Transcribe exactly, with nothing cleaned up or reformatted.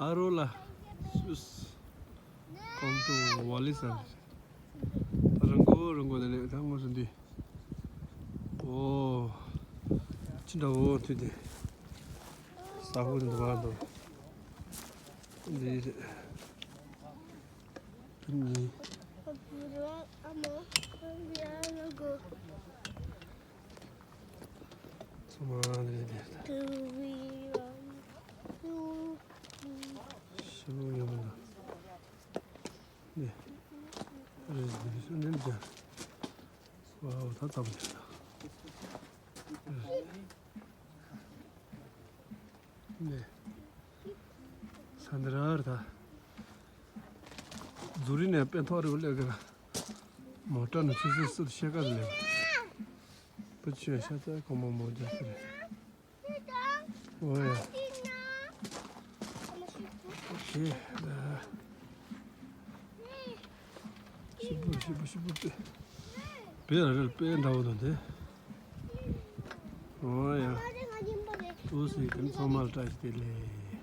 ཨ་རོ་ལ། སུས། ཀོང་ཏུང་ཝ་ལི་སན། ད་རང་མགོ་རང་མགོ་ནས་ལེགས་ད་དངོས་སུ་འདི། ཨོ། ཅི་འདྲ་བོ་དུས་དེ། ས་ཧུ་འདི་བར་དུ། འདི་རེད། དེ་ནི། ཚང་མ་འདི་རེད་དེ། ཤི་བོ་ཡོད་མ་འདུག་འདི། རེད་འདི་ཤི་འདི་འདི། ཝའོ་ད་ཙམ་འདི། འདི། ས་འདི་ར་ར་ད། ཛུ་རི་ནས་པན་ཐོག་རེ་བ་ལས་ཀ། མོ་ཊ་ནས་ཚུར་ཚུར་ཚུར་ཤེལ་ཀ་ལས། བུ་ཆུ་ཤ་ཚ་གོང་མ་མོ་རྒྱ་ཟེར། ཨོ་ཡ། ཨོ་ཁེ། ཤི་བུ་ཤི་བུ་ཤི་བུ་པེ། པེ་ར་ར་པེ་འདྲ་བོ་དང་དེ། ཨོ་ཡ། ཨོ་སི་ཁན་ཚང་མ་ལ་བཀྲ་ཤིས་བདེ་ལེགས།